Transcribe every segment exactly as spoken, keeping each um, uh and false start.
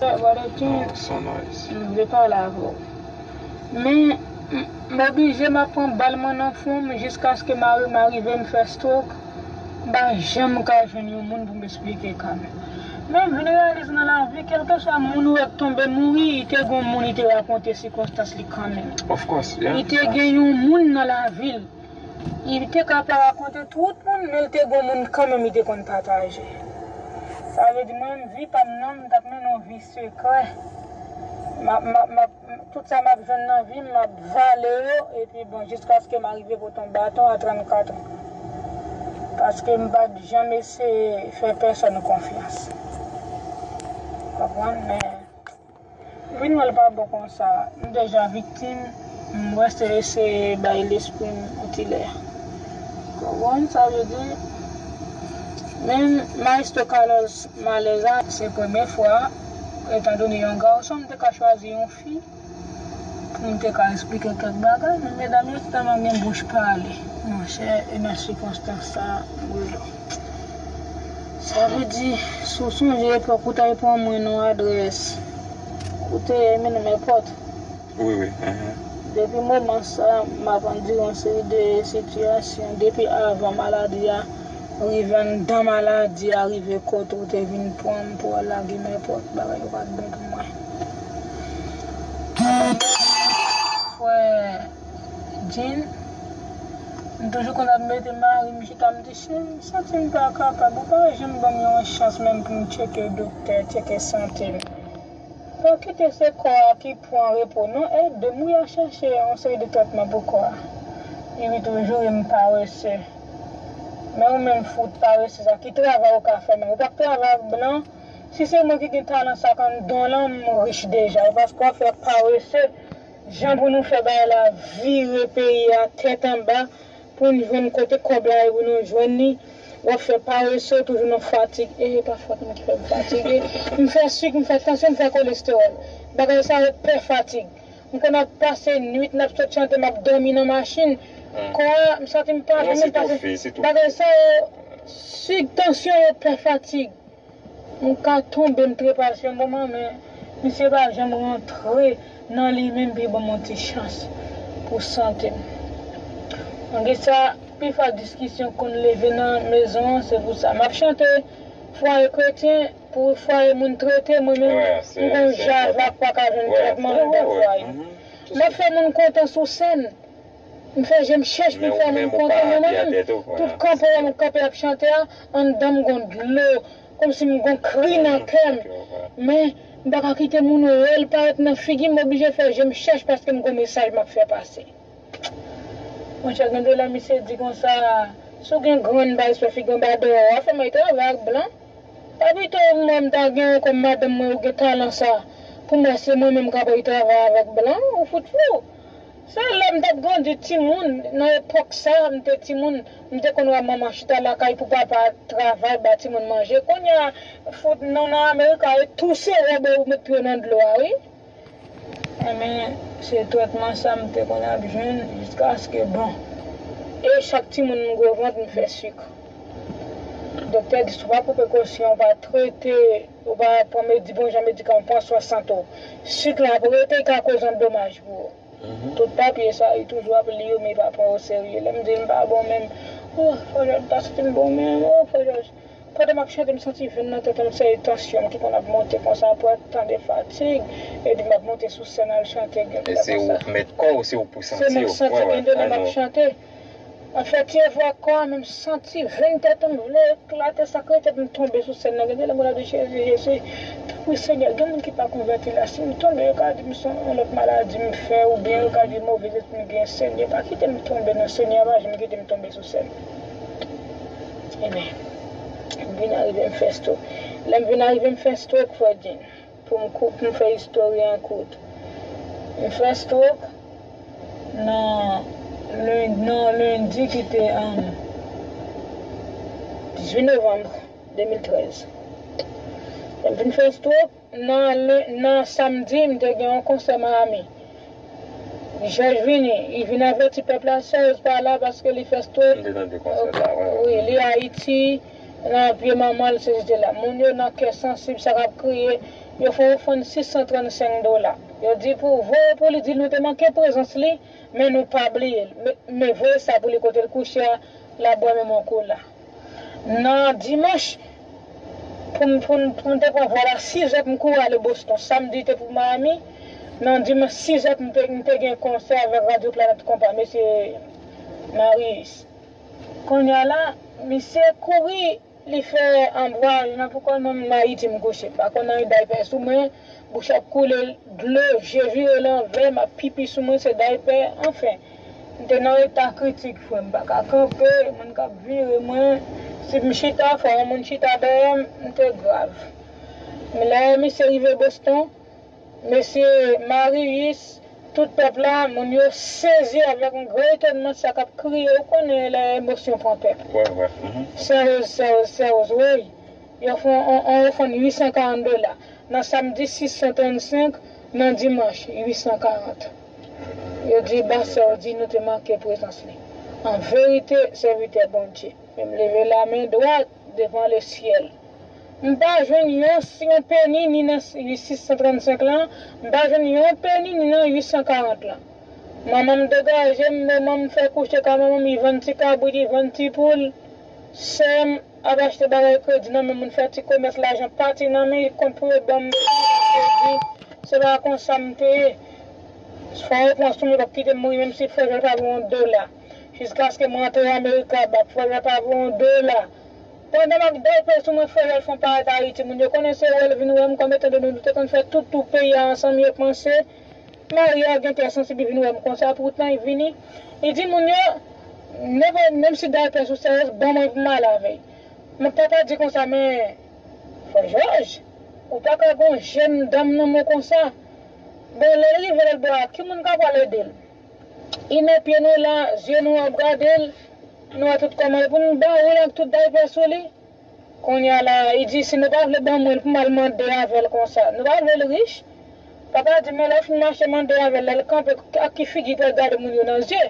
Brother King, Oh, so nice. m vle pale avè w. Men, m m oblije m ap pran bal mwen nan fwon m jiskaske mari m arive m fè stroke. M pa janm ka jwenn yon moun pou m eksplike ka m. Men m vin reyalize nan lavi, kèlkeswa moun ou wè k tonbe mouri, li te gon moun li te rakonte sikonstans li kanmenm. Of course, yeah. Li te gen yon moun nan lavi l. Li te ka pa rakonte tout moun, men li te gon moun kanmenm li te konn pataje. Sa vle di mwen menm vi pa m nan, m t ap mennen yon vi sekrè. M ap, m ap, m ap, tout sa m ap jwenn nan vi m, m ap vale yo, epi bon, jiskaske m arive pote yon baton a trannkat an. Paske m pa t janm eseye fè pèsòn konfyans. Konprann? Men, vin wè l pa bon konsa. M deja viktim, m wè se eseye bay lespri m yon ti lè. Konprann? Sa vle di, menm Maestro Carlos Maleza, se premye fwa, etandone yon gason, m te ka chwazi yon fi pou m te ka eksplike kèk bagay, men medam yo tèlman gen bouch pale. Monchè, e nan sikonstans sa, m rele w. Sa vle di, si w sonje epòk ou t al pran mwen nan adrès, ou te mennen m èpòt. Wi, wi. Mhm. Depi moman sa, m ap andire yon seri de sitiyasyon. Depi avan maladi a, rive anndan maladi a, rive kote w te vin pran m pou al lage m èpòt, bagay yo pa t bon pou mwen. Frè Jean, m toujou konn ap mete mari m chita, m di, cheri, m santi m pa kapab, ou pa janm ban m yon chans menm pou m tcheke doktè, tcheke sante m. Pa kite se kò a ki pran repo non, ede m wi a chèche yon seri de tretman pou kò a. Li ri toujou e m parese. Men ou menm fout parese sa, ki travay ou ka fè menm? Ou p ap travay ak blan? Si se mwen ki gen talan sa k anndan w lan, m rich deja. E paske w ap fè parese, jan pou nou fè bagay la vire peyi a tèt anba, pou n jwenn kote kòb la ye pou nou jwenn li. W ap fè parese, toujou nan fatig. E pa fòt mwen ki fè m fatige. M fè sik, m fè tansyon, m fè kolestewòl. Bagay sa yo pè fatig. M konn ap pase nwit, n ap sot chante, m ap dòmi nan machin. Kò a, m santi m pa byen, m pase. Bagay sa yo, sik, tansyon yo pè fatig. M ka tonbe, m trepase yon moman, men misye pa janm rantre nan li menm pou l ban m yon ti chans pou sante m. Malgre sa, pifwa diskisyon konn leve nan mezon an, se pou sa. M ap chante fwaye kretyen, pou fwaye moun trete, mwen menm, m gon javak pa ka jwenn trètman anndan fwaye. M ap fè moun kontan sou sèn. M fè je m chèch pou m fè moun kontan, men mwen menm, tout kanpe a m kanpe ap chante a, anndan m gon dlo, kòmsi m gon kri nan kè m. Men, m pa ka kite moun wè l parèt nan figi m, m oblije fè je m chèch paske m gon mesaj m ap fè pase. Monchè, gen de lè misye di konsa, si w gen grenn bay sou figi w anba dèyè w, w ap fè m al travay ak blan. Pa pito mwen m ta gen kòm madanm mwen ou gen talan sa. Pou mwen se mwen menm k ap al travay avèk blan, ou fout fou. Se lè m t ap grandi timoun, nan epòk sa, m te timoun, m te konn wè manman chita lakay pou papa travay ba timoun manje. Kounye a, fout nou nan Amerika, e touse wòb ou met pye w nan dlo a, wi. Enben, se trètman sa m te konn ap jwenn jiskaske, bon. E chak timoun m gwo vant, m fè sik. Doktè di, si w pa pran prekosyon, w pa trete, w pa pran medi-, bon jan medikaman, pran swen sante w, sik la ap rete, l ka koz yon domaj pou ou. Tout papye sa, li toujou ap li yo, men li pa pran o serye. Lè m di l m pa bon menm, oh, Frè Jòj, m pa santi m bon menm, oh, Frè Jòj. Pandan m ap chante, m santi venn nan tèt mwen, se tansyon m ki konn ap monte konsa, apre tan de fatig, epi m ap monte sou sèn al chante, gen lè konsa. E se ou k mèt kò w, se ou k pou santi w. Se mwen k santi, gen de lè m ap chante. M ap fè ti efò ak kò a, men m santi venn tèt mwen vle eklate, sa k rete pou m tonbe sou sèn nan. Gen de lè m konn ap di, Jezi, Jezi, tanpri Senyè, gen moun ki pa konvèti la, si m tonbe, yo ka di m se yon lòt maladi m fè, oubyen yo ka di move lespri m gen, Senyè, pa kite m tonbe non, Senyè, pa janm kite m tonbe sou sèn. Ebyen, m vin arive m fè stroke. Lè m vin arive m fè stroke, Frè Jean, pou m kou-, pou m fè istòri an kout. M fè stroke nan len-, nan lendi ki te, um, dizuit novanm de mil trèz. Lè m vin fè stroke, nan len-, nan samdi, m te gen yon konsè Miami. Jòj vini, li vin avèti pèp la, Serge pa la paske li fè stroke. M te tande konsè sa, wi, wi. Wi, li Ayiti, nan pye manman l, se jete la. Moun yo nan kè sansib, sa k ap kriye, Yo fè yon ofrann sis san trannsenk dola. Yo di pou voye pou li, di nou te manke prezans li, men nou pa bliye l. Men, men voye sa pou li kote l kouche a, l ap bwè menm yon kola. Nan dimanch, pou m, pou m, pou m te pran vòl a sizè pou m kouri ale Boston. Samdi te pou Miami. Nan dimanch sizè pou m te, m te gen konsè avèk Radyo Planèt Konpa, mesye Marius. Kounye a la, misye kouri, li fè anbwaj nan pou kò l, menm nan Ayiti m kouche. M pa konn anyen daypè sou mwen, bouch ap koule dlo, je vire lanvè, m ap pipi sou mwen, se daypè, anfen. M te nan eta kritik, frè m, m pa ka kanpe, moun k ap vire mwen. Si m chita, fò yon moun chita dèyè m, m te grav. Men lè misye rive Boston, mesye Marius, tout pèp la, moun yo sezi avèk yon gran etònman, sa k ap kriye, ou konnen lè emosyon pran pèp. Wè, wè. Mhm. Sèwoz, sèwoz, sèwoz, wi. Yo fè yon, yon, yon ofrann uit san karant dola. Nan samdi sis san trannsenk, nan dimanch uit san karant. Yo di, pastè, yo di nou te manke prezans li. An verite, sèvitè Bondye. Men m leve lamen dwat devan lesyèl. M pa jwenn yon, yon peni ni nan uit san trannsenk lan, m pa jwenn yon peni ni nan uit san karant lan. Manman m degaje m, manman m fè kouche kay manman m, li vann ti kabrit, li vann ti poul. Sè m ap achte bagay kredi nan men moun, fè ti komès, lajan pati nan men, li kont pou yo ban m kredi. Se pa konsa m te ye. Fò yo pran sou mwen, p ap kite m mouri, menm si frè Jòl pa voye yon dola. Jiskaske m rantre Amerika, bak frè Jòl pa voye yon dola. Pandan m ap dèyè sou mwen, frè Jòl fè yon parèt Ayiti. Moun yo konnen se wè l vin wè m, kòm etan done nou te konn fè tout tou peyi a ansanm, yo panse Maria gen kè sansib, li vin wè m konsa, poutan li vini. Li di moun yo, nenpòt, menm si daypè sou sèwoz, ban mwen pou m ale avè l. Men papa di konsa, men, frè Jòj, ou pa ka gon jèn dam nan men w konsa. Bon, lè l rive lòt bò a, ki moun k ap pral ede l? Li nan pye nou la, zye nou ap gade l, nou wè tout kòman l pou nou ba ou l ak tout daypè sou li. Kounye a la, li di, si nou pa vle ban mwen l pou m al mande avè l konsa, nou pa vle l rich? Papa di, men lè w fin mache mande avè l, lè l kanpe, ak ki figi l pral gade moun yo nan zye?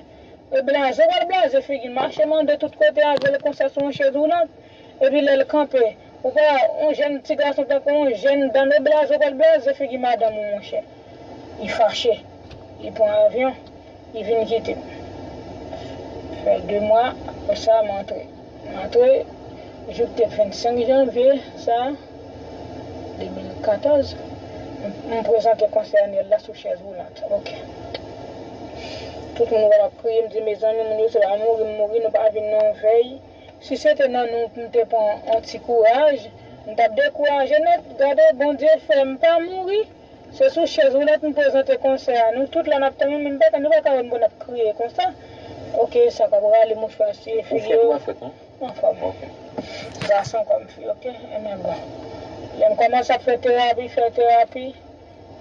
E blaze w pral blaze figi l, mache mande tout kote avè l konsa sou yon chèz woulant. Epi lè l kanpe, ou pa, yon jèn ti gason tankou yon jèn dam, e blaze w pral blaze figi madanm ou, monchè. Li fache. Li pran avyon. Li vin kite m. Fè de mwa, apre sa, m antre. M antre, jou k te vennsenk janvye, sa, de mil katòz, m, m prezante konsè anyèl la sou chèz woulant. Ok. Tout moun wè m ap kriye, m di, mezanmi, moun yo, se pa mouri m mouri, nou pa vin nan yon vèy. Si se te nan nou, m te pran yon ti kouraj, m t ap dekouraje nèt. Gade, Bondye fè m pa mouri. Se sou chèz woulant m prezante konsè a. Nou tout la n ap tann, men m pa ka, nou pa ka wè m pou n ap kriye konsa. Ok, sa k ap rale mouchwa sou figi yo. Ou frèt, ou pa frèt, non? Anfòm. Ok. Gason kòm fi, ok? Ebyen bon. Lè m kòmanse ap fè terapi, fè terapi.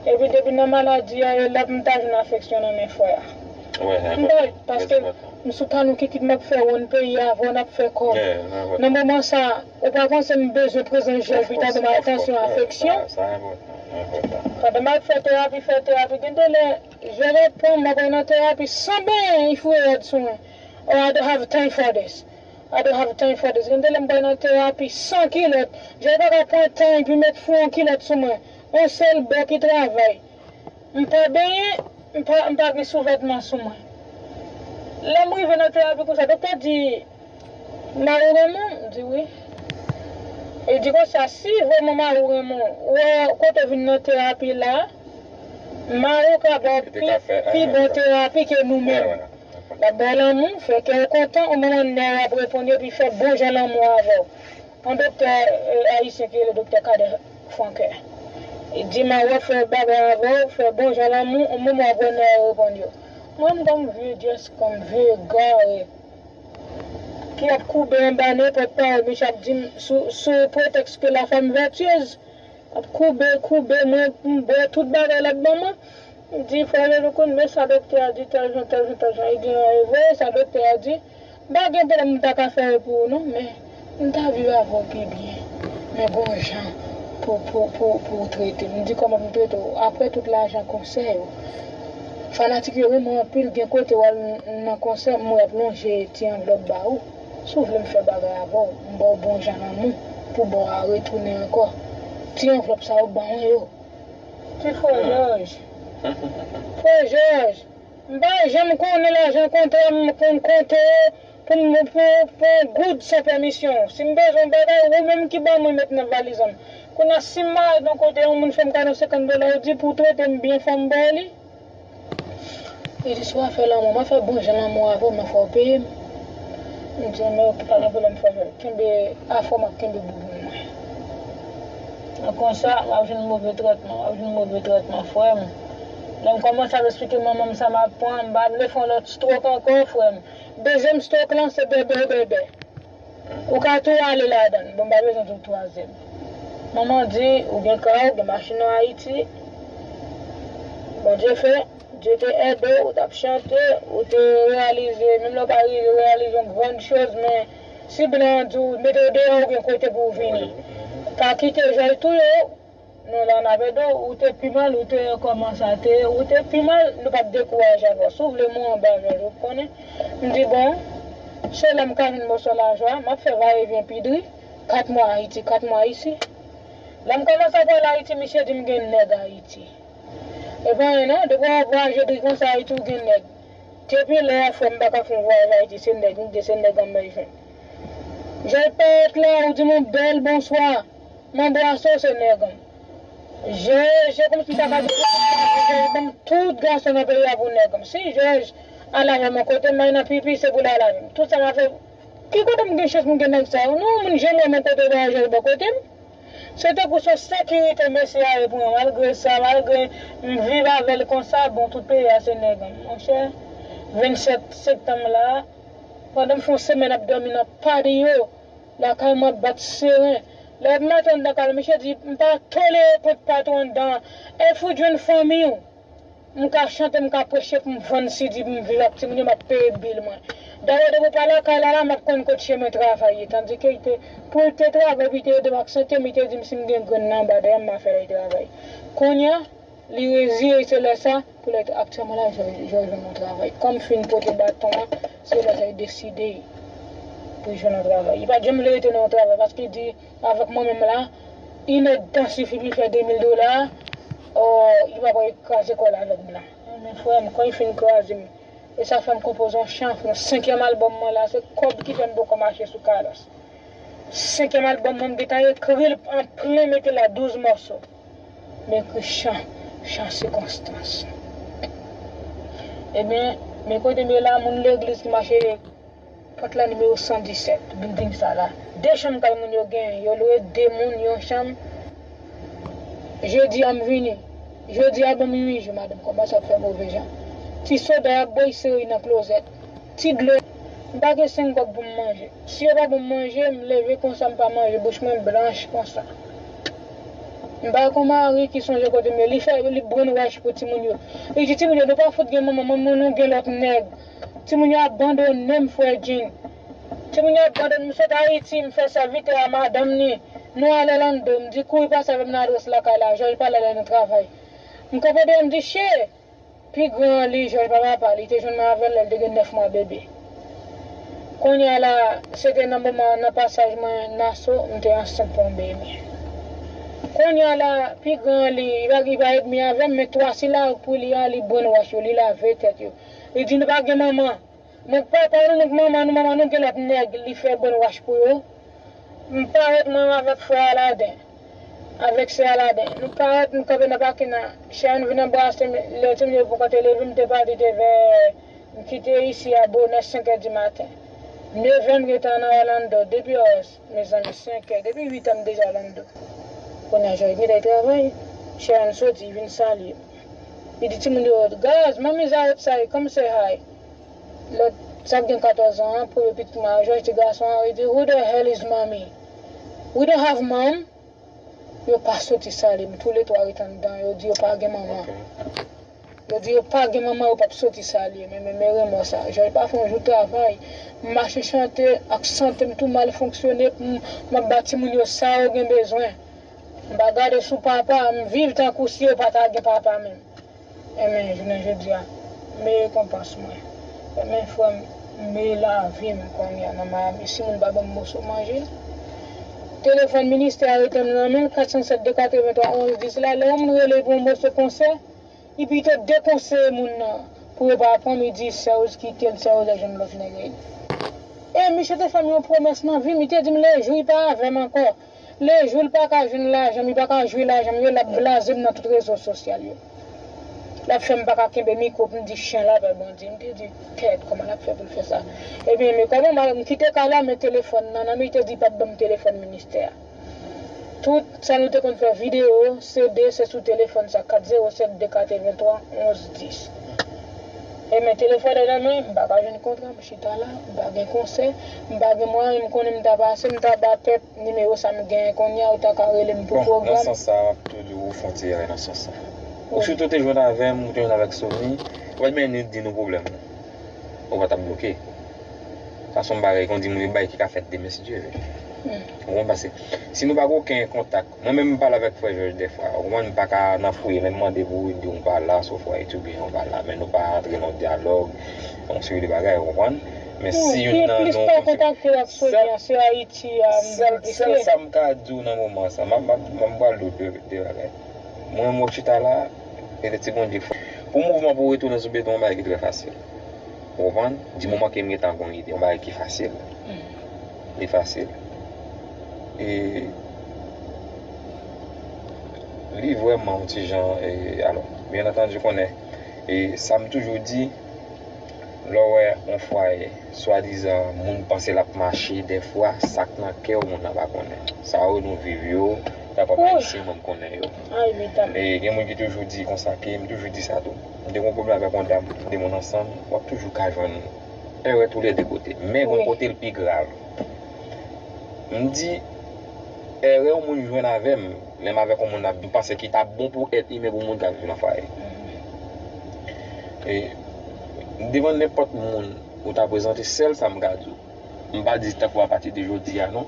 Epi depi nan maladi a, e la pou m ta jwenn afeksyon nan men frè a. Wè, m pa, paske m sou panou ki kit m ap fè wonn peyi a, avè w n ap fè kòb. Nan moman sa, ou pa panse m bezwen prezans jèl, pita ban m atansyon, afeksyon? Pandan m ap fè terapi, fè terapi, gen de lè, jèl ap pran m, m ap nan terapi san benyen, li foure rad sou mwen. Oh, I don't have time for this. I don't have time for this. Gen de lè m pral nan terapi san kilòt. Jèl pa ka pran tan epi met fou yon kilòt sou mwen. Yon sèl bò ki travay. M pa benyen, m pa, m pa gen souvètman sou mwen. Lè m rive nan terapi konsa, doktè di, mari w renmen w? M di wi. Li di konsa, si vrèman mari w renmen w, wè kote w vin nan terapi la, mari w ka ba w pi, pi bon terapi ke nou menm. L ap ba w lanmou, fè kè w kontan, yon moman nèg ap reponn yo, epi fè bon jan lanmou avè w. Yon doktè, eh, ayisyen ki rele doktè Kader Franquin. Li di, mari w ap fè bagay avè w, fè bon jan lanmou, yon moman w ap wè nèg yo reponn yo. Mwen, m tankou vye dyès, kòm vye egare, ki ap koube anba nenpòt pawòl misye ap di m sou, sou pretèks ke la femme vertueuse. Ap koube, koube, mwen, m bwè tout bagay l ap ban mwen. M di, frè Jean-Claude, men sa doktè a di, tèl jan, tèl jan, tèl jan. Li di, non, e vre, sa doktè a di. M pa gen pwoblèm, m ta ka fè l pou ou, non, men m ta viv avè w pi byen. Men gon jan pou, pou, pou, pou w trete m. M di, kòman pou m trete w? Apre tout lajan konsè yo, fanatik yo renmen w anpil, gen kote w al nan konsè, m wè y ap lonje ti anvlòp ba ou. Si w vle m fè bagay avè w, m ba w bon jan lanmou, pou ba w a retounen ankò. Ti anvlòp sa yo, ban mwen yo. Ti frè Jòj. Frè Jòj, m pa janm konnen lajan kontra m konn konte pou m pou pou yon goud san pèmisyon. Si m bezwen yon bagay, ou menm ki ban mwen met nan valiz an. Kounye a, si m mare nan kote yon moun fè m kado senkant dola, ou di pou trete m byen, fò m ba w li. Li di, si w a fè lanmou, m a fè bon jan lanmou avè w, men fò w peye m. M di, men oke, pa gen pwoblèm, frè Jòj. Kenbe afè w, m ap kenbe bouboun mwen. Nan konsa, w ap jwenn move tretman, w ap jwenn move tretman, frè m. Lè m kòmanse ap esplike manman m sa m ap pran, m pa vle fè yon lòt stroke ankò, frè m. Dezyèm stroke lan, se bèbè, bèbè. Ou ka tou ale ladan l. Bon, m pa bezwen di w twazyèm. Manman di, ou gen kay, ou gen machin an Ayiti. Bondye fè, Dye te ede w, ou t ap chante, ou te reyalize, menm lè w pa rive reyalize yon grann choz, men si blan an di w, mete w deyò, ou gen kote pou w vini. Pa kite Jòj touye w. Non, la n ap ede w, ou te pi mal, ou te kòman sa te ye, ou te pi mal, nou p ap dekouraje avè w. Si w vle mwen anba Jòj, ou konnen. M di, bon, se la m ka jwenn mòso lajan, m ap fè vayevyen pi dri, kat mwa Ayiti, kat mwa isi. Lè m kòmanse ap al Ayiti, misye di m gen nèg Ayiti. E pa anyen non, depi w ap vwayaje dri konsa, Ayiti ou gen nèg. Depi lè a, frè m, m pa ka fè yon vwayaj Ayiti, se nèg m gen, se nèg an m bezwen. Jòj parèt la, ou di m yon bèl bonswa. M anbrase w, se nèg an m. Je, je kòmsi m ta ka di, Jòj ban m tout gason nan peyi a pou nèg an m. Si Jòj al avè m yon kote, m al nan pipi, se pou l al avè m. Tout sa m ap fè, ki kote m gen chans pou m gen nèg sa yo? Non, moun janm wè m yon kote, pa Jòj bò kote m. Se tankou se yon sekirite mesye a ye pou mwen. Malgre sa, malgre m viv avè l konsa, bon, tout peyi a se nèg an m. Monchè, vennsèt septanm la, pandan m fè yon semèn ap dòmi nan patio, lakay mwen ap bat seren. Lè m antre anndan kay la, misye di, m pa tolere kont patwon anndan. E fout jwenn fanmi w. M ka chante, m ka preche pou m vann si di pou m viv ak timoun yo, m ap peye bil mwen. Dayè, depi w pa lakay la, la, m ap konn kot chemen travay ye. Tandike, li te, pou l te travay, pou l te ede m ak sante m, li te di m si m gen grenn nan anba dèyè m, m a fè l travay. Kounye a, li reziye, se lè sa, pou lè aktyèlman la, Jòj, Jòj jwenn yon travay. Kòm m fin pote baton an, se lè sa, li deside pou l jwenn yon travay. Li pa t janm vle rete nan yon travay, paske li di, avèk mwen menm la, inèdtan sifi pou l fè de mil dola, o, li pa pral kraze kò l avèk blan. Men frè m, kan li fin kraze m, e sa fè m konpoze yon chan, nan senkyèm albòm mwen la, se kòb ki fè m poko mache sou kalas. Senkyèm albòm mwen, m gentan ekri l an plen, mete la douz mòso. M ekri chan, chan sikonstans. Ebyen, men kote m ye la, moun legliz ki mache pòt la nimewo san disèt, bilding sa la. De chanm kay moun yo genyen, yo lwe de moun yon chanm. Jedi a m vini. Jodi a ban m uit jou, madanm kòmanse ap fè move jan. Ti soda y ap bwè, y sere nan klozèt. Ti dlo, m pa gen senk kòb pou m manje. Si yo pa ban m manje, m leve konsa, m pa manje, bouch mwen blanch konsa. M pa gen yon mari ki sonje kote m ye. Li fè, li brainwash pou timoun yo. Li di timoun yo, nou pa fout gen manman, manman nou gen lòt nèg. Timoun yo abandone m, frè Jean. Timoun yo abandone m, m sot Ayiti, m fè sèvitè a madanm ni. Nou al Orlando, m di kouri pase avè m nan adrès lakay la, Jòj pral ale nan travay. M kanpe deyò, m di, che! Pi gran an li, Jòj pa papa, li te jwenn mwen avè l lè l te gen nèf mwa bebe. Kounye a la, se te nan moman, nan pasaj mwen Naso, m te ansent pou yon bebe. Kounye a la, pi gran an li, li pa, li pa edmi avè m, men twa sila pou li a, li brainwash yo, li lave tèt yo. Li di nou pa gen manman. Nèg papa nou, nèg manman nou, manman nou gen lòt nèg li fè brainwash pou yo. M parèt mwen avèk frè Aladen, avèk sè Aladen. Nou parèt, nou kanpe nan pakin nan. Sharon vin anbrase m, lè timoun yo poko te leve, m te pati te vè, m kite isi a bonè senk è di maten. Nevè m gentan nan Orlando, depi, mezanmi, senk è, depi uit è m deja Orlando. Kounye a Jòj gentan travay, Sharon soti, vin salye m. Li di timoun yo, guys, mommy's outside, come say hi. Lòt, sa k gen katòz an an, premye pitit mwen an, Jòj ti gason an, li di, who the hell is mommy? We don't have mom. Yo pa soti salye m, toulètwa ret anndan, yo di yo pa gen manman. Yo di yo pa gen manman, yo p ap soti salye m, men, men, men renmò sa. Jòj pa fè yon jou travay. M mache chante ak sante m tou mal fonksyone, m, m ap ba timoun yo sa yo gen bezwen. M pa gade sou papa, m viv tankou si yo pa ta gen papa menm. Enben, jounen jodi a, m rekonpans mwen. Enben, frè m, m lavi m kounye a nan Miami. Si moun pa ban m moso manje, Telefòn ministè a rete nan men l, kat san sèt de katrevenntwa onz dis la, lè yon moun rele pou yon moso konsè, li pito dekonseye moun nan pou yo pa pran m, li di sèz kite l, sèz al jwenn lòt nèg. E misye te fè m yon pwomès nan vi m, li te di m lejou li pa avè m ankò, lejou l pa ka jwenn lajan m, li pa ka jwe lajan m yo, l ap blaze m nan tout rezo sosyal yo. L ap fè m pa ka kenbe mikwo pou m di chen la pè Bondye. M te di, tèt, kòman l ap fè pou l fè sa? Ebyen, men kòman m kite kay la, men telefòn nan nan men, li te di l p ap ban m telefòn ministè a. Tout sa nou te konn fè videyo, C D, se sou telefòn sa, kat zewo sèt de katrevenntwa onz dis. E men telefòn nan nan men, m pa ka jwenn kontra, m chita la, m pa gen konsè, m pa gen mwayen, m konnen m ta pase, m ta ba pèp nimewo sa m genyen kounye a, ou ta ka rele m pou pwogram. Bon, nan sans sa, m ap toujou fè yon ti erè nan sans sa. Ou sitou te jwenn avè m, ou te jwenn avèk Sony, ou pa t menm di nou pwoblèm ou. Ou pa t ap bloke. Sa se yon bagay, kon di moun, yon bagay ki ka fèt demen, si Dye vle. Ou konprann? Paske si nou pa gen okenn kontak, mwen menm m pale avèk frè Jòj dèfwa, ou konprann, m pa ka nan fouye, lè m mande pou ou, li di w pa la, sofwa etidyan ou pa la, men nou pa antre nan dyalòg, yon seri de bagay, ou konprann? Men si youn nan nou, plis pa kontakte w ak Sony an, se Ayiti a m vin plis. Sèl sa m ka di w nan moman sa, m ap, m ap, m ap pral di w de, de bagay. Mwen, m ap chita la, e de ti Bondye k fè. Pou mouvman pou retounen sou beton, yon bagay ki trè fasil. Ou konprann? Di moman ke m gentan gon ide, yon bagay ki fasil. Li fasil. E li vrèman yon ti jan, e, alò, byen antandi, konnen, e sa m toujou di, lè w wè yon fwaye, swadizan, moun panse l ap mache, dèfwa, sa k nan kè w, moun nan pa konnen. Sa yo nou viv yo, nan pèp ayisyen, mwen m konnen yo. E gen moun ki toujou di konsa ke, m toujou di sa tou. M te gen yon pwoblèm avèk yon dam, de moun ansanm, w ap toujou ka jwenn erè toulède kote. Men gon kote l pi grav. M di, erè yon moun jwenn avè m, lè m avèk yon moun ap, m panse ki t ap bon pou èt imen pou moun k ap viv nan fwaye. E, devan nenpòt moun ou ta prezante, sèl sa m ka di w. M pa di tankou apati de jodi a non.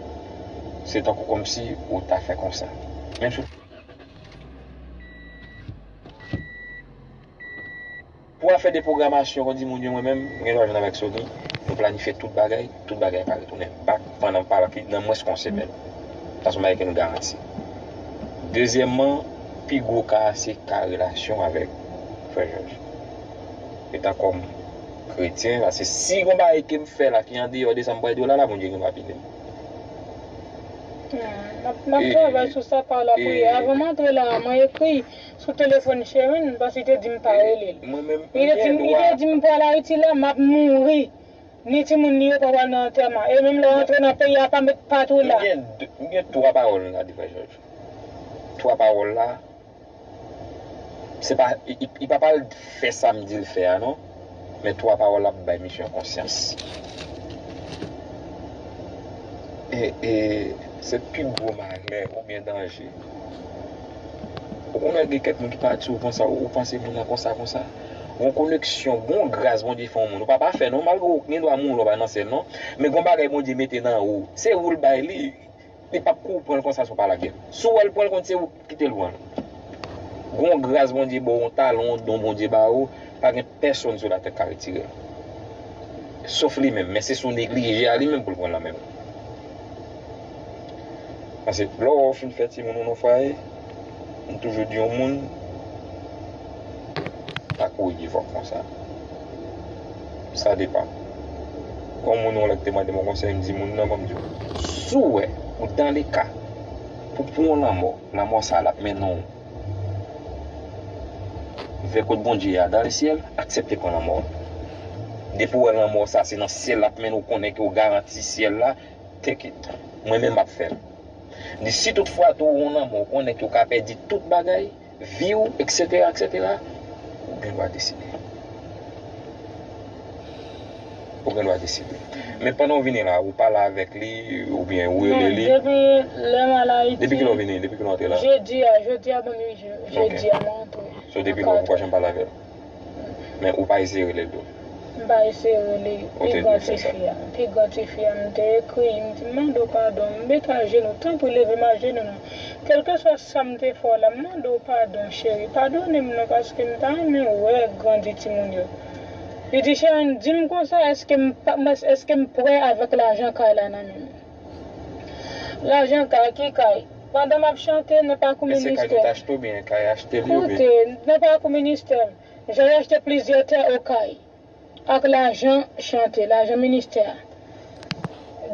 Se tankou kòmsi ou ta fè konsa. Menm si w Pou afè de pwogramasyon, kon di moun yo, mwen menm, m gen dwa jwenn avèk Sony, nou planifye tout bagay, tout bagay pa retounen bak pandan pa nan mwens ke yon semèn. Sa se yon bagay ke nou garanti. Dezyèmman, pi gwo ka a se ka relasyon avèk frè Jòj. Etan kòm kretyen, paske si gon bagay ke m fè la ki andeyò de sa m pral di w la, la, Bondye gen dwa pini m. Hmm, m ap, m ap travay sou sa pa lapriyè. Avan m antre la, mwen ekri sou telefòn Sherine, paske li te di m pa rele l. Li te di m, li te di m pral Ayiti la, m ap mouri. Ni timoun li yo pa pral nan antèman. E menm lè w antre nan peyi a, pa met pa tou la. M gen de, m gen twa pawòl m ka di frè Jòj. Twa pawòl la, se pa, li, li, li pa pral fè sa m di l fè a non. Men twa pawòl la ap bay misye yon konsyans. E, e, se pi gwo malè oubyen danje. Ou konnen gen kèk moun ki pa di w konsa, ou, ou panse moun nan konsa, konsa. Gon koneksyon, gon gras Bondye fè yon moun. Ou pa pafè non, malgre w gen dwa mouri, w pa nan syèl non. Men gon bagay Bondye mete nan ou. Se ou l bay li. Li p ap kou pran l konsa si w pa lage l. Si w wè l pran l konn se ou ki kite l pran l. Gon gras Bondye ba w, yon talon, yon don Bondye ba ou, pa gen pèsonn sou latè k ka retire l. Sof li menm, men se si w neglije a li menm pou l pran l nan men w. Paske lè w fin fè timoun ou nan fwaye, m toujou di yon moun, pa kouri devwa konsa. Sa depann. Gon moun yon lè ki te mande m yon konsèy, m di moun nan, ban m di w. Si w wè, ou dans le cas, pou pran yon lanmò, lanmò sa a l ap mennen w vè kot Bondye a, dans le ciel, aksepte pran lanmò. Depi w wè lanmò sa a se nan syèl l ap mennen w, konnen ke w garanti syèl la, take it. Mwen menm m ap fè l. M di si tout fwa tou w wè yon lanmò, w konnen ke w ka pèdi tout bagay, vi w, etsetera, etsetera, ou gen dwa deside. Ou gen dwa deside. Men pandan w vini la, ou pale avèk li, oubyen ou rele li. Non, depi lè m al Ayiti. Depi kilè w vini? Depi kilè w antre la? Jedi a, jodi a ban m uit jou. Jedi a mwen antre. So, depi lè w poko janm pale avè l? Men ou pa eseye rele l tou? M pa eseye rele pi gran tifi a. Pi gran tifi a, m te ekri, m di, m mande w padon, m met ajenou, tanpri leve m ajenou non. Kèlkeswa sa m te fè w la, m mande w padon, cheri. Padone m non, paske m ta renmen wè grandi timoun yo. Li di, Sherine, di m konsa, èske m pa, èske m prè avèk lajan kay la nan men m? Lajan kay, ki kay? Pandan m ap chante nan pakou ministè. Men se kay nou t achte oubyen kay achte li oubyen? Koute, nan pakou ministè, Jòj achte plizyè tè Okay ak lajan chante, lajan ministè a.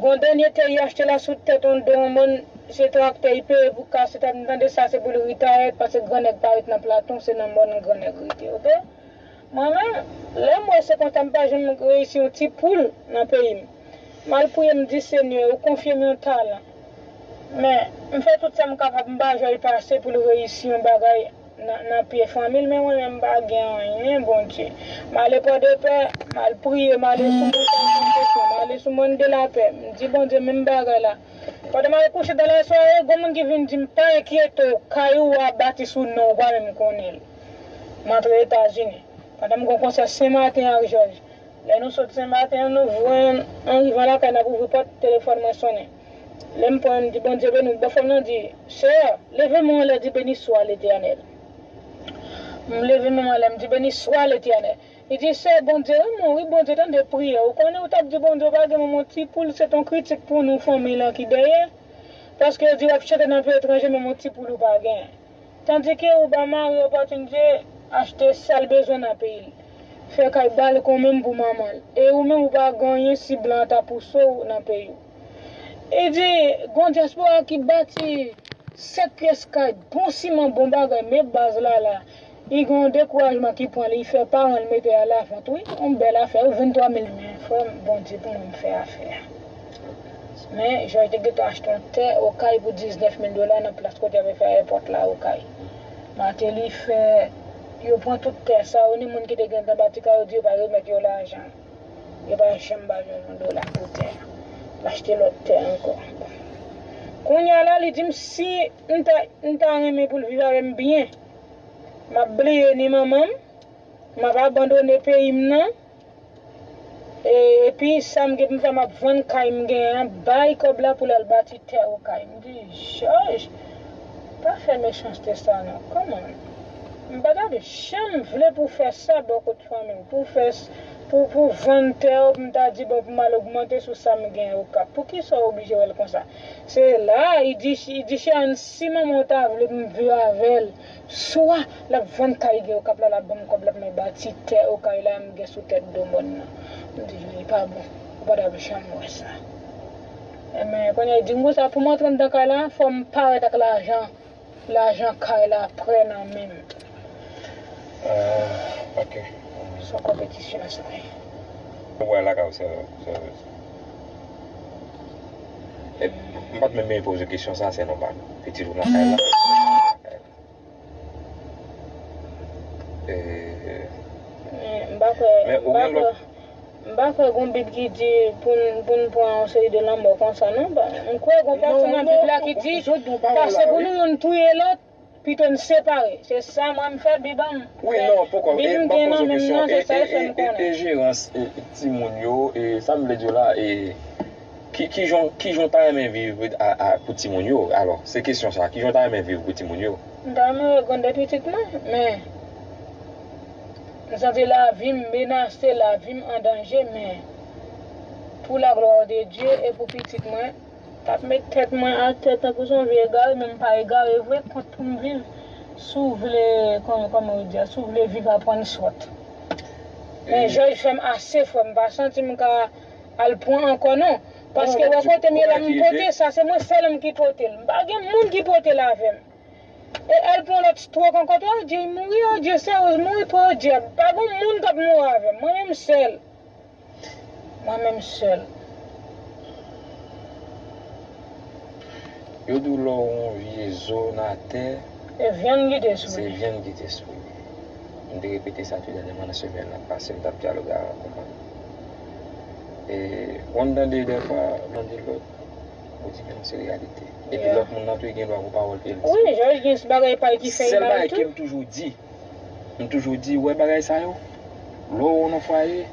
Gon dènye tè li achte la sou tèt yon do yon moun, se traktè li peye pou kase tèt, m tande sa se pou l retire, paske gran nèg pa ret nan Platon, se nan mòn gran nèg rete, oke? Mwen menm, lè m wè se konsa, m pa janm reyisi yon ti poul nan peyi m. M al priye, m di, Senyè, ou konfye m yon talan. Men, m fè tout sa m kapab, m pa jwenn pase pou l reyisi yon bagay nan, nan pye fanmi l, men mwen menm, m pa gen anyen, Bondye. M ale Pòdepè, m al priye, m ale sou Montay Santosyon, m ale sou Mòn de Lapè. M di, Bondye, menm bagay la. Pandan m al kouche dan lasware, gon moun ki vin di m, pa enkyete w, kay ou a bati sou non w, ou pa menm konnen l. M antre Etazini. Pandan m gon konsè Senmaten ak Jòj. Lè nou sot Senmaten an, nou jwenn, an rivan lakay, n ap ouvri pòt, telefòn mwen sonnen. Lè m pran, m di, Bondye beni w. Bòfò m nan di, Sè, leve men w anlè, di, Beni swa Letènèl. M leve men m anlè, m di, Beni swa Letènèl. Li di, Sè, Bondye renmen w, wi, Bondye tande priyè w. Ou konnen, ou t ap di Bondye ou pa gen menm yon ti poul, se t yon kritik pou nou, fanmi lan ki dèyè. Paske yo di w ap chante nan peyi etranje, menm yon ti poul ou pa gen. Tandike ou ba mari opòtinite achte sa l bezwen nan peyi l. Fè kay balkon menm pou manman l. E ou menm ou pa gen anyen si blan an ta pouse w nan peyi w. E di, gon dyaspora ki bati sèt pyès kay, bon siman, bon bagay, men baz la la. Li gen yon dekourajman ki pran li, li fè paran l mete a lavant, wi. Yon bèl afè, wi, venntwa mil, men frè m, Bondye pou mwen, m fè afè a. Men, Jòj te gentan achte yon tè Okay pou diznèf mil dola nan plas kote y ap fè èpòt la Okay. Martelly fè, yo pran tout tè sa yo, ni moun ki te gentan bati kay yo di yo pa remèt yo lajan. Yo pa janm ba Jòj yon dola pou tè a. L achte lòt tè ankò. Kounye a la, li di m si m ta, m ta renmen pou l viv avè m byen, m ap bliye ni manman m, m ap abandone peyi m nan, e, epi sa m gen pou m fè, m ap vann kay m genyen an, bay kòb la pou l al bati tè Okay. M di, Jòj, pa fè mechanste sa non. Kòman? M pa t ap janm vle pou w fè sa bò kot fanmi m, pou w fè s-, pou, pou w vann tè w, pou m ta di, bon, pou m al ogmante sou sa m gen Okap. Poukisa w oblije wè l konsa? Se la, li di, li di, Cheyenne, si manman w ta vle pou m viv avè l, swa l ap vann kay gen Okap la, l ap ban m kòb la pou mwen bati tè Okay la m gen sou tèt do mòn nan. M di, li pa bon, ou pa t ap janm wè sa. Enben, kounye a, li di m konsa, pou m antre anndan kay la, fò m parèt ak lajan. Lajan kay la prè nan men m. Ah, ok. Se yon konpetisyon sa ye. Ou wè lakay ou, se, se, e, m pa t menm poze kesyon sa, se nòmal. Pitit ou nan kay la. E, men m pa kwè, men m ou pa gen kwè. Lòt M pa kwè gon Bib ki di pou n, pou n pran yon seri de lanmò konsa, non. M kwè gon pati nan Bib la ki di, pase pou nou youn touye lòt, pito n separe. Se sa mwen m fè Bib an m. Wi, non, poko. Bib m gen nan men m nan, se sa l fè m konnen. E, e, e, e jerans, e, timoun yo, e, sa m vle di w la, e, ki, ki jan, ki jan w ta renmen viv a, a, pou timoun yo? Alò, se kesyon sa, ki jan w ta renmen viv pou timoun yo? M ta renmen wè grann de pitit mwen, men. M santi lavi m menase, lavi m an danje, men pou la glwa de Dye e pou pitit mwen, t ap met tèt mwen atè tankou se yon vye egare, men m pa egare vre, kont pou m viv. Si w vle, kòman, kòman yo di a, si w vle viv, aprann sòt. Men Jòj fè m ase, frè m, m pa santi m ka al pran ankò, non. Paske wè kote m ye la, m pote sa, se mwen sèl m ki pote l. M pa gen moun ki pote l avè m. E al pran lòt stroke ankò, tou, oh Dye, mouri, oh Dye, seryoz, mouri, oh Dye. Pa gon moun k ap mouri avè m. Mwen menm sèl. Mwen menm sèl. Yo di w lè w yon vye zo nan tè, e vyann ki te sou li. Se vyann ki te sou li. M te repete sa tou dènyèman nan semèn nan pase, m t ap dyaloge avè yon konpany. E, w konn tande dèfwa, m tande lòt, ou di, men non, se reyalite. Epi lòt moun nan tou, li gen dwa gon pawòl pou l di. Wi, Jòj gen bagay pa l ki fè li ba l tou. Sèl bagay ke m toujou di, m toujou di, wè bagay sa yo, lè w nan fwaye,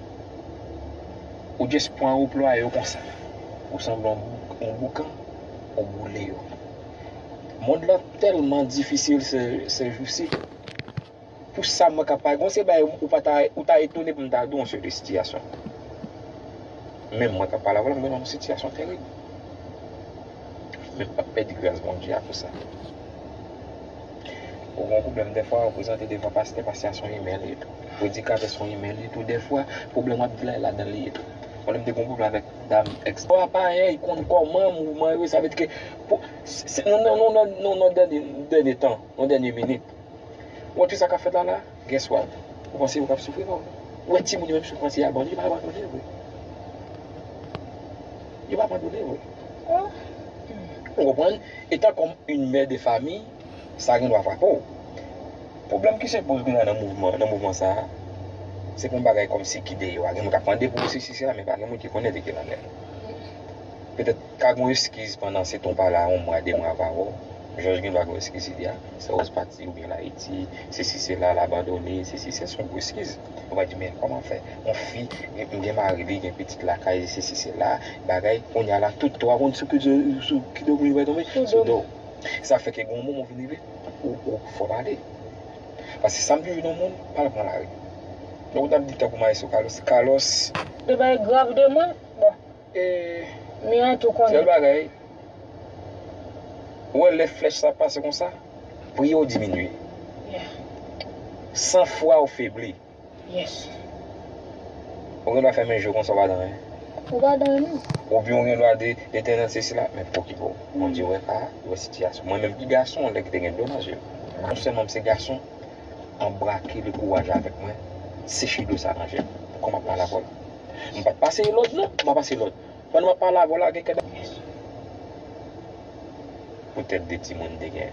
ou just pran, ou plwaye yo konsa. Ou sanble yon bou-, yon boukan, ou boule yo. Mond lan tèlman difisil se, se jou si. Pou sa mwen ka pale, gon se bagay ou pa ta, ou ta etone pou m ta di w yon seri de sitiyasyon. Menm mwen k ap pale avè w la, mwen nan yon sitiyasyon terib. Men m p ap pèdi gras Bondye a pou sa. Ou gen yon pwoblèm dèfwa, ou prezante devan pastè, pastè a se yon imè li ye tou. Predikatè se yon imè li ye tou dèfwa, pwoblèm w ap di la, e ladan l li ye tou. Mwen menm te gen yon pwoblèm avèk dam èks. Ou pa payen, li konn kòman mouvman yo, sa vle di ke pou, se, se, nan, nan, nan, nan, nan dènye, dènye tan, nan dènye minit. Ou wè tout sa k ap fèt la la, guess what? Ou panse yo p ap soufri non? Ou wè timoun yo menm soufrans yo abandone, yo pa abandone vre. Yo pa abandone vre. Ou konprann? Etan kòm yon mè de famiy, sa gen dwa frape w. Pwoblèm ki sipoze gen nan mouvman, nan mouvman sa a, se pou yon bagay kòmsi ki deyò a. Gen moun k ap mande pou sesi sela, men pa gen moun ki konnen de ki lannen. Petèt ka gen yon eskiz pandan se tan w pa la, yon mwa, de mwa, pa wè w. Jòj gen dwa gen yon eskiz li di a, sa Rose pati oubyen l Ayiti, sesi sela, l abandone, sesi sela, se yon gwo eskiz. Ou va di, men kòman fè? Yon fi, m gen mari li, gen pitit lakay, sesi sela, bagay, kounye a la, tout twa moun sou ki, sou ki do moun yo va tonbe? Sou do. Sa fè ke gen yon moman ou vin rive, ou, ou fò pale. Paske sa m toujou di yon moun, pa al pran lari. Donk, ou t ap di tankou Maestro Carlos, Carlos. De bagay grav de mwen, bon. E, men an tou konnen. Sèl bagay, ou wè lè flèch sa pase konsa, priye w diminye. Yeah. San fwa w febli. Yes. Ou gen dwa fèmen je w konsa, ou pa dan anyen. Ou pa dan anyen non. Oubyen ou gen dwa de, de tènans sesi la, men pokipe w. Bondye wè ka, li wè sitiyasyon. Mwen menm ki gason, lè ki te gen dlo nan je m. Non sèlman m se gason, anbrake le kouraj avèk mwen, seche dlo sa nan je m. Kòman m ap pale avè w? M pa t pase lòd non, m pa pase lòd. Pandan m ap pale avè w la, gen kèk poutèt de timoun m te gen.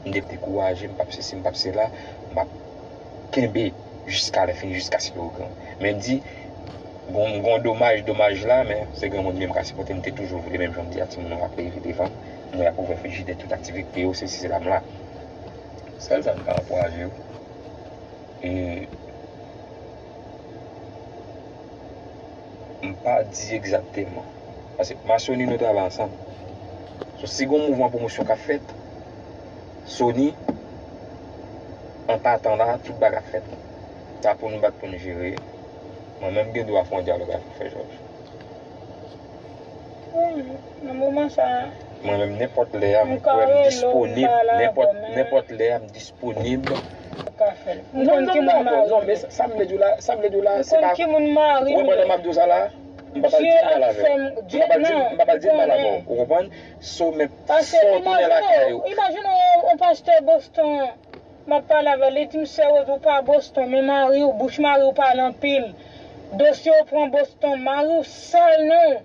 M te dekouraje, m p ap sesi, m p ap sela, m ap kenbe jiska lè fini, jiskaske yo gran. Men m di, gon, gon domaj, domaj la, men se granmoun li menm ka sipòte, m te toujou vle, menm jan m di a, timoun yo ap leve devan m, m wè y ap ouvè frijidè, tout aktivite yo, sesi sela, m la. Sèl sa m ka ankouraje yo. E m pa di egzakteman. Paske m a Sony, nou travay ansanm. So, si gon mouvman pwomosyon k ap fèt, Sony, an patan la, tout bagay ap fèt. Sa pou nou bat pou nou jere. Mwen menm gen dwa fè yon dyalòg avè w, frè Jòj. Wi, nan moman sa a. Mwen menm, nenpòt lè a, m kwè m disponib. Nenpòt, nenpòt lè a, m disponib. Ou ka fè l. M konn ki moun mari m ye. Non, men sa, sa m vle di w la, sa m vle di w la, se pa. M konn ki moun mari m ye. Ou konprann sa m ap di w sa la? M p ap al di mal avè w. M p ap al di, m p ap al di mal avè w. Ou konprann? So, men, fò w tounen lakay ou. Paske imajine w, imajine w, yon pastè Boston, m ap pale avè l, li di m, sè Rose, ou pa Boston, men mari w, bouch mari w pale anpil. Dosye w pran Boston, mari w sal non.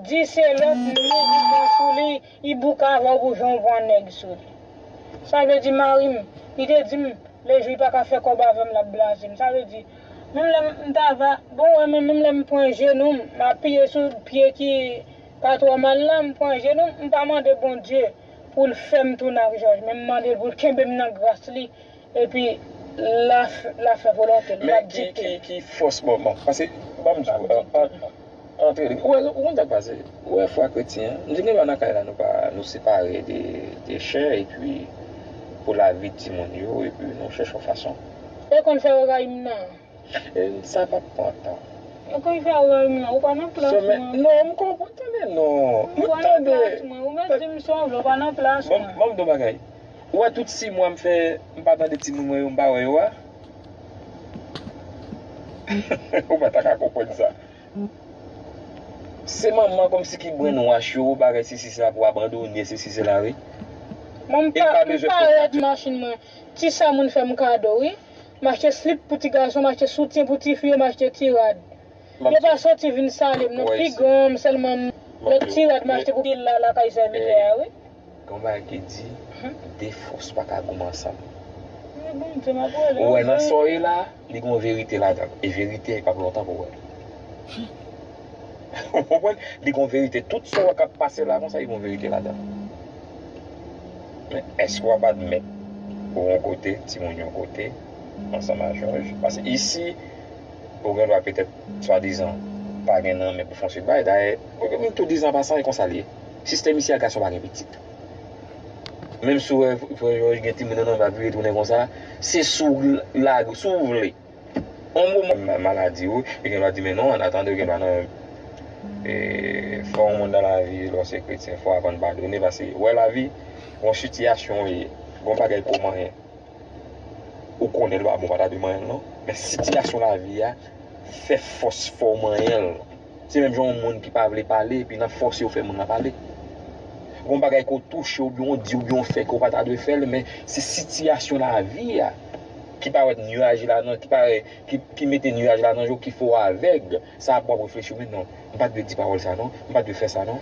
Di se lòt moun li pran sou li, li bouke avè w pou jan w pran nèg sou li. Sa vle di mari m, li te di m, lejou li pa ka fè kòb avè m, l ap blaze m. Sa vle di, menm lè m ta va, bon, wè, men menm lè m pran jenou m, m apiye sou pye ki pa twò mal la, m pran jenou m, m pa mande Bondye pou l fè m tounen ak Jòj, men m mande l pou l kenbe m nan gras li. Epi, l a f-, l a fè volonte l, l ap dikte. Men ki, ki, ki fòs, bon, bon, paske, ban m di w, an, an, antre, ou wè, ou konn sa k pase? Ou wè fwa kretyen an? M di gen dwa nan kay la, nou pa, nou separe de, de chè, epi pou lavi timoun yo, epi nou chèche yon fason. E konn fè yo rayi m nan. E sa p ap pran tan. E konn fè yo rayi m nan, ou pa nan plas mwen. Non, m konprann, tande non. M tande. Ou pa nan plas mwen, ou mèt di m sa w vle, ou pa nan plas mwen. Bon, ban m di w bagay. Ou wè tout sis mwa m fè, m pa tande timoun mwen yo, m pa wè yo a? Ou pa ta ka konprann sa. Se manman kòmsi ki brainwash yo, bagay sesi sela pou abandone, sesi sela, wi. Mwen m pa, m pa rèd machin mwen. Ti sa moun fè m kado, wi. M achte slip pou ti gason, m achte soutyen pou ti fi yo, m achte ti rad. Yo pa sòti vin sale m non, pi gran m sèlman m, lòt ti rad m achte pou pil la lakay sèvitè a, wi. Gen yon bagay ki di, de fòs pa ka goumen ansanm. Ou wè nan sa w ye la, li gen yon verite ladan l. E verite a, li p ap lontan pou w wè l. Ou konprann? Li gen yon verite. Tout sa w wè k ap pase la konsa, li gen yon verite ladan l. Men èske w ap admèt ou yon kote, timoun yon kote, ansanm a Jòj? Paske isi, ou gen dwa petèt, swadizan, pa gen nan men pou fè yon seri bagay. Dayè, m tou di an pasan, e konsa l ye. Sistèm isi a, gason pa gen pitit. Menm si w wè frè Jòj gen timoun nan men l ap vire tounen konsa, se si w lage, si w vle. On moman maladi ou, yo gen dwa di, men non, an atandan, yo gen dwa nan E, fò yon moun nan lavi, lè w se kretyen, fò w aprann padone, paske, wè, lavi, yon sitiyasyon w ye, yon bagay pou w manyen. Ou konnen l pa bon, pa ta dwe manyen l, non. Men sitiyasyon lavi a fè fòs fè w manyen l. Se menm jan yon moun ki pa vle pale, epi nan fòse yo fè moun nan pale. Gon bagay ke w touche, oubyen w di, oubyen w fè, ke w pa ta dwe fè l, men se sitiyasyon lavi a ki parèt nyaj la nan, ki parèt, ki, ki mete nyaj la nan je w, ki fè w avèg. Sa ap w ap reflechi, men non, m pa t dwe di pawòl sa non, m pa t dwe fè sa non.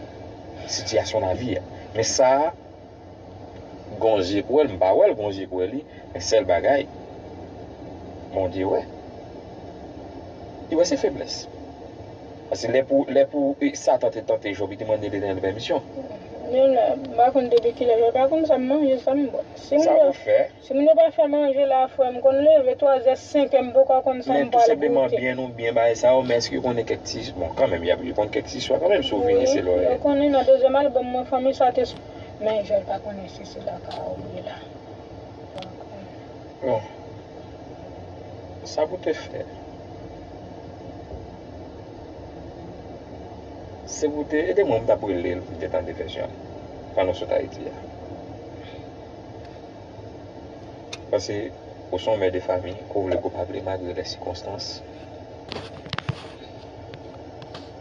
Sitiyasyon lavi a. Men sa, gon je k wè l, m pa wè l, gon je k wè li, men sèl bagay, Bondye wè. Li wè se feblès. Paske lè pou, lè pou, e, Satan te tante Jòb, li te mande Letènèl pèmisyon. Men la, m pa konn depi kilè, m pa konn sa m manje, sa m bwè. Si m Sa bwè, pou fè. Si moun yo pa fè manje la, frè, m konn leve twazè, senkè, m poko konn sa Men m tou pral senpleman goute. Byen nou byen bagay sa yo, men èske yo konnen kèk ti, bon, kanmenm, y ap, yo konn kèk ti istwa kanmenm, si w vini Wi, se lòrèy. Yo konnen nan dezyèm albòm mwen, fanmi sa te s-, men Jòl pa konnen si se lakay ou ye la. Bon, sa pou te fè, se pou te ede mwen, m t ap rele l, pou m te tande vèsyon an, pandan w sot Ayiti a. Paske ou se yon mè de fanmi, ke w vle ke w pa vle, malgre lè sikonstans,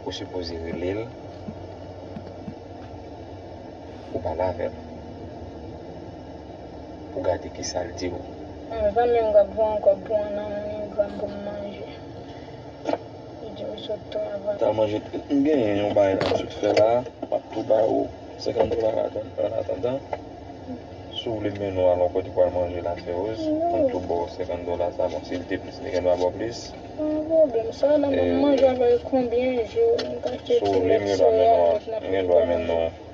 ou sipoze rele l, ou pale avè l, pou gade kisa l di w. Yon zanmi m k ap voye yon kòb pou yon nan MoneyGram pou m manje. Li di m sot travay. T al manje, m genyen yon bagay la m sot fè la, m ap tou ba ou senkant dola an atandan. Si w vle m mennen w al yon kote pou al manje la, Feroz, m tou ba w senkant dola sa, bon, si l te plis, li gen dwa ba w plis. Pa gen pwoblèm. Sa la, mwen, m manje avè l konbyen jou, m ka achte ti nèg sereyal, nèg nan frigo. M gen dwa mennen w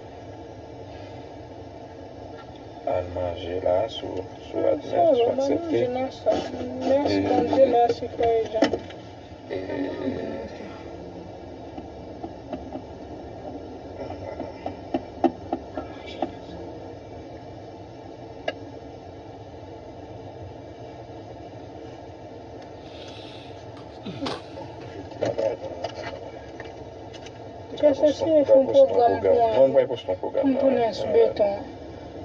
al manje la, si w, si w admèt, si w aksepte. Mèsi, Bondye, mèsi, frè Jean. E, Kèsyon si yo fè yon pwogram pou an, m tounen sou beton.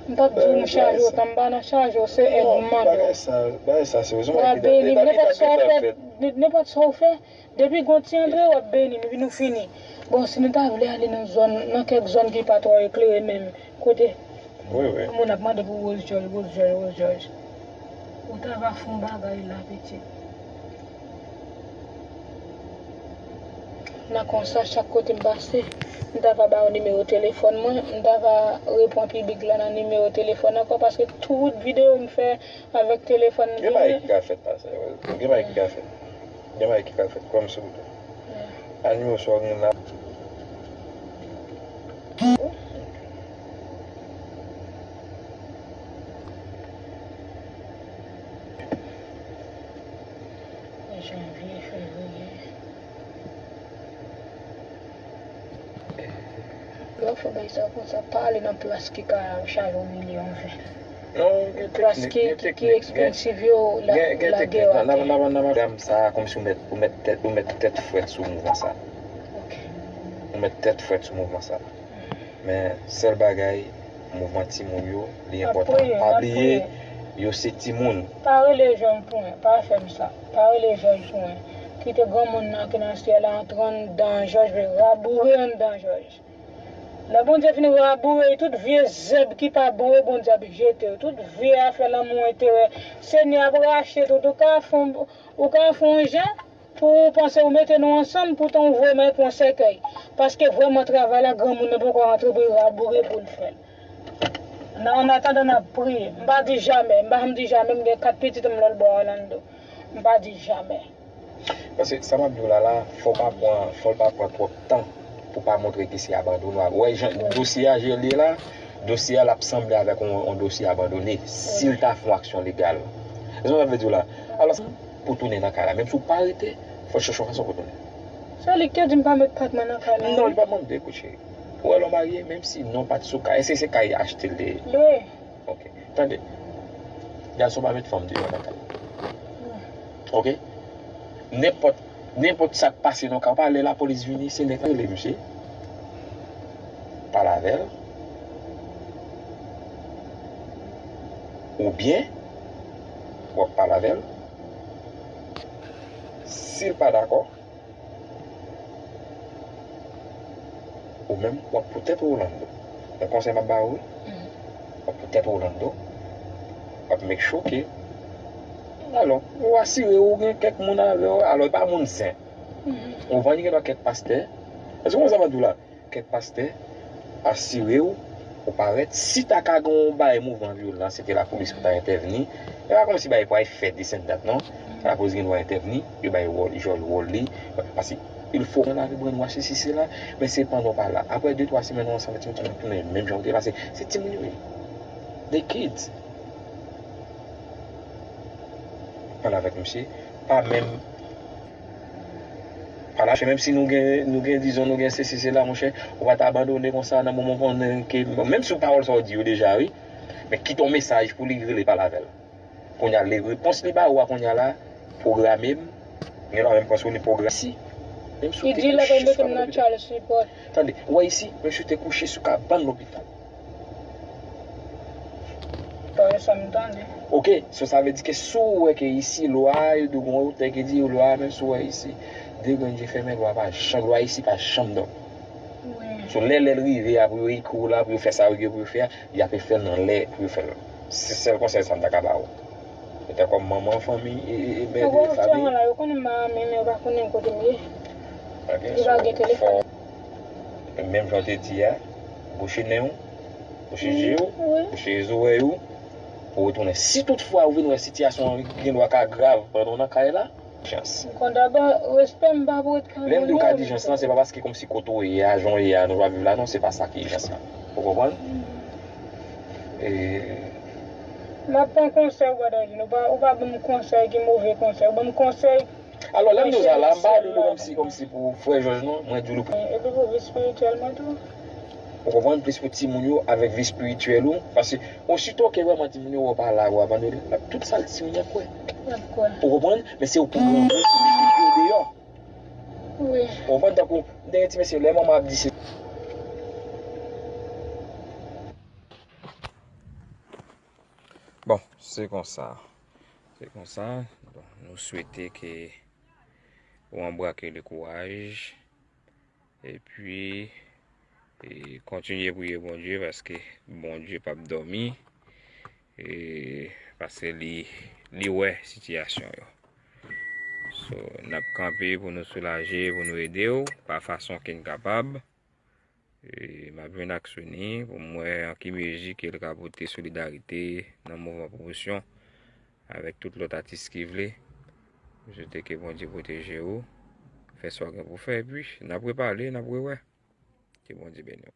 M p ap di w m chaje w tan, m pa nan chaje w, se èd m mande w. Bagay sa, bagay sa serye. Ou a beni m, nenpòt sa w fè, nenpòt sa w fè, depi gon ti antre, w ap beni m, epi nou fini. Bon, si nou ta vle ale nan zòn, nan kèk zòn ki pa twò eklere menm, kote Wi, wi. Moun ap mande pou Rose George, Rose George, Rose George. Ou ta va fè yon bagay la, pitit. Nan konsa, chak kote m pase, m ta va ba w nimewo telefòn mwen, m ta va repran piblik la nan nimewo telefòn ankò, paske tout videyo m fè avèk telefòn m Gen bagay ki ka fèt la, sa, gen bagay ki ka fèt. Gen bagay ki ka fèt, kwè m sou wout la. Animal sa w gen la. Janvye, fevriye. Lè w fè bagay sa konsa, pa ale nan plas ki ka chaje w milyon ven. Non, gen teknik, gen teknik, gen, gen teknik. Plas ki, ki ekspansiv yo, la, gen, gen lage teknik. Yo atè. Nan, nan, nan, nan, nan, sa, kòmsi ou mèt, ou mèt tèt, ou mèt tèt frèt sou mouvman sa. Ok. Ou mèt tèt frèt sou mouvman sa. Men, sèl bagay, mouvman timoun yo, li enpòtan. Pa bliye, yo se timoun. Pa rele jèn pou mwen, pa fè m sa. Pa rele jèn pou mwen. Kite granmoun nan ki nan syèl la antre anndan jòj, raboure anndan jòj. Lè Bondye fin raboure, tout vye zèb ki pa bon yo, Bondye ap jete yo. Tout vye afè lanmou, enterè, Senyè ap rache tout. Ou ka fè yon, ou ka fè yon jan pou ou panse ou mete nou ansanm, poutan ou voye m al pran sèkèy. Paske vrèman travay la, granmoun nan poko rantre pou l raboure pou l fè l. Nan, an atandan, n ap priye. M pa di jamè, m pa janm di jamè, m gen kat pitit m lòt bò Orlando. M pa di jamè. Paske sa m ap di w la la, fò w pa pran, fò l pa pran twòp tan pou w pa montre ke se abandone w ap. Ou wè jan dosye a, jan l ye la, dosye a l ap sanble avèk yon, yon dosye abandone si l ta fè yon aksyon legal. Ou konprann sa m vle di w la? Alò, pou w tounen nan kay la, menm si w pa rete, fò w chèche yon fason pou w tounen. Se li ki te di m pa met pat mwen nan kay la. Non, li pa mande, kout cheri. Ou wè lè w marye, menm si non pa t sou kay, èske se kay achte l te ye? Lwe. Ok. Tande. Gason pa met fanm deyò nan kay. Ok? Nenpòt Nenpòt sa k pase nan ka w pa, lè lapolis vini, se nèg la rele misye, pale avè l, oubyen w ap pale avè l. Si l pa dakò, ou menm, w ap pou tèt ou Orlando. Yon konsèy m ap ba ou, wi. W ap pou tèt ou Orlando. W ap make sure ke, alò, ou asire w gen kèk moun avè w, alò, e pa moun zen. Ou konprann, gen dwa kèk pastè. Èske w konprann sa m ap di w la? Kèk pastè, asire w, ou parèt. Si ta ka gen yon bagay mouvman vyolan, se te lapolis pou ta entèvni. E pa kòmsi bagay pou al fè desann dat, non. Lapolis gen dwa entèvni, yo bay wòl, jwe wòl li. Paske il fo nan lavi, brainwash, sesi, sela, men se pandan w pa la. Apre de, twa semèn, ou ansanm, ti moun tounen menm jan w te ye, paske se timoun yo ye. They kids. Pale avèk misye, pa menm pale avèk misye, menm si nou gen, nou gen, dizon, nou gen sesi, sela, monchè, ou pa ta abandone konsa nan moman w konnen ke, menm si pawòl sa w di yo deja, wi, men kite yon mesaj pou li rele pale avè l. Kounye a, le repons li ba ou a kounye a la, pwograme m. Gen lè menm panse ou li pwograme si. Menm si w te kouche sou kabòn lopital. Tande, ou wè isi, menm si w te kouche sou kabòn lopital. Parèy sa m tande. Ok, so sa vle di ke si w wè ke isi, lwa, yo di w gon otè ki di lwa, menm si w wè isi, de grenn je fèmen, lwa pa janm, lwa isi pa janm dòmi. Wi. So lè, lè l rive a pou yo ekri w la, pou yo fè sa yo gen pou yo fè a, y ape fè l nan lè pou yo fè l. Se sèl konsèy sa m ta ka ba ou. Petèt kòm manman fanmi, e, e, e mè de fanmi. Yo konnen m pa renmen, men yo pa konnen kote m ye. Ok, yo pa gen telefòn. Menm jan w te di a, bouche nen w, bouche je w, bouche zòrèy ou, pou w retounen. Si toutfwa ou vin wè sitiyasyon an gen dwa ka grav pandan w nan kay la, jans. Konn dabò, respè m pa pou ret kay mwen. Lè m di w ka di jans lan, se pa paske kòmsi kote w ye a, jan w ye a, nou pa viv la, non, se pa sa ki jans lan. Ou konprann? E m ap pran konsèy ou pa ta di, ou pa, ou pa ban m konsèy ki move konsèy, ou ban m konsèy. Alò, lè m di w sa la, m pa di w kòmsi, kòmsi pou frè Jòj, non, mwen di w pou. Epi pou vi espirityèl mwen tou. Ou konprann, plis pou timoun yo avèk vi espirityèl ou, paske osito ke vrèman timoun yo wè w pa la, ou abandone, tout sa timoun yo ap kwè. Y ap kwè. Ou konprann? Men se ou pou granmoun pou mete yo deyò. Wi. Ou konprann, tankou, m te gen ti mesye, lè manman ap di se. Bon, se konsa. Se konsa. Bon, nou swete ke ou anbrake le kouraj. Epi, e, kontinye priye Bondye, paske Bondye p ap dòmi. E, paske li, li wè sitiyasyon yo. So, n ap kanpe pou nou soulaje, pou nou ede w, pa fason ke n kapab. E, m ap jwenn ak Sony pou m wè an ki mezi ke l ka pote solidarite nan mouvman pwomosyon avèk tout lòt atis ki vle. M swete ke Bondye pwoteje w, fè sa w gen pou fè, epi n ap repale, n ap rewè. Ke Bondye beni w.